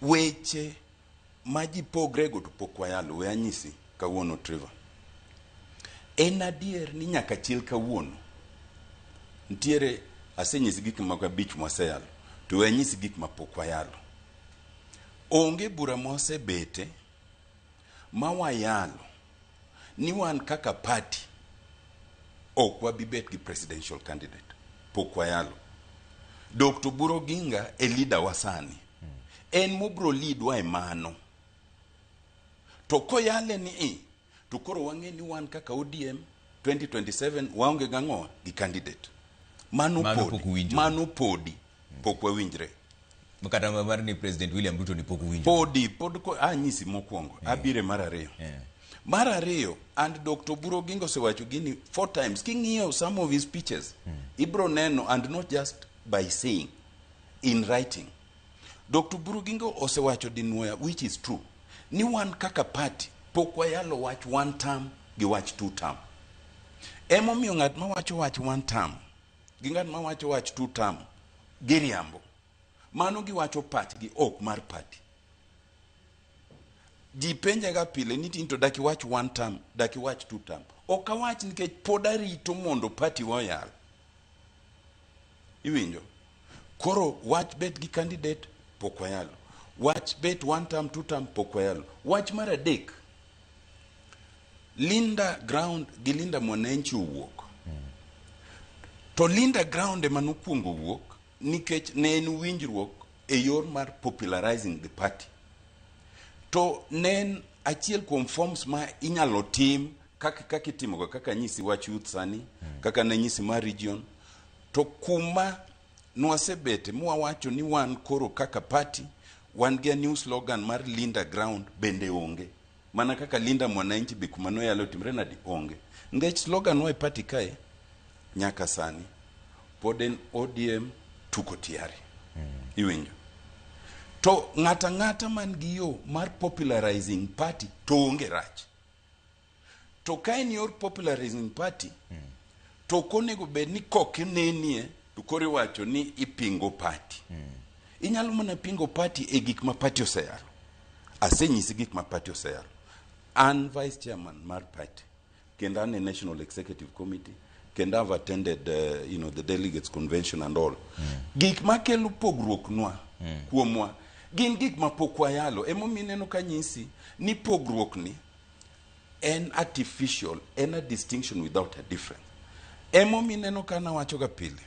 Weche ma ji pogrego to pok wayalo, we anyisi kawuono Trevor. En adier ni nyaka chil kawuono nitiere asenyisi gik moko abich mwaseyalo to we anyisi gik ma pok wayalo. Onge bura mwasebete ma wayalo ni wan kaka party ok wabi bet gi presidential candidate. Pok wayalo. Dr. Oburu Oginga e leader wa sani. En mobro lead wa e mano. To koyale ni i, to koro wang'e ni wan kaka ODM 2027 waonge gang'o gi candidate. Mano, Mano podi, pok uwinjo. mano podi pok wawinjre. Kata mar ni President William Ruto ni pok uwinjo. Podi pod ko anyisi mokwongo abire mar ariyo. Mar ariyo, and Dr. Oburu Oginga osewacho gini four times. King'iyo some of his speeches, ibro neno and not just by saying, in writing. Dr. Oburu Oginga osewacho dinwoya which is true. Ni wan kaka party pok wayalo wach one term gi wach two term. Emomiyo ng'at mawacho wach one term gi ng'at mawacho wach two term giriambo. Mano giwacho pachgi ok mar party. Ji penjaga pile ni tin to dak iwach one term, dak iwach two term. Ok awach nikech pod arito mondo party wa oyal. Iwinjo? Koro wach bet gi candidate pok wayalo. Wach bet one term, two term pok wayalo. Wach mar adek, Linda Ground gi Linda Mwananchi owuok. To Linda Ground ema nokwongo wuok nikech ne en winjruok e yor mar popularizing the party. To ne en achiel kuom forms ma inyalo tim kaka kaka itimoga kaka anyisi wach youth sani, kaka nanyisi mar region. To kuma nwasebete mwawacho ni wan koro kaka party wan gi a new slogan mar Linda Ground bende onge. Mana kaka Linda Mwananchi be kuma noyalo timre nadi onge. Nikech slogan wa e party kae nyaka sani pod en ODM tuko tayari. Iwinjo? To ng'ata ng'ata man gi yo mar popularizing party to onge rach. To ka en yor popularizing party, to ok onego bed ni kokinenie to koro iwacho ni ipingo party. Inyalo mana pingo party e gik ma party oseyalo. Asenyisi gik ma party oseyalo. An vice chairman mar party kendo an e national executive committee kendo I've attended the delegates convention and all. Gik makelo pogruok nwa kuomwa gin gik ma pok wayalo. Emomiyo ineno ka nyisi ni pogruok ni en artificial, en a distinction without a difference. Emomiyo ineno ka nawacho ga pile.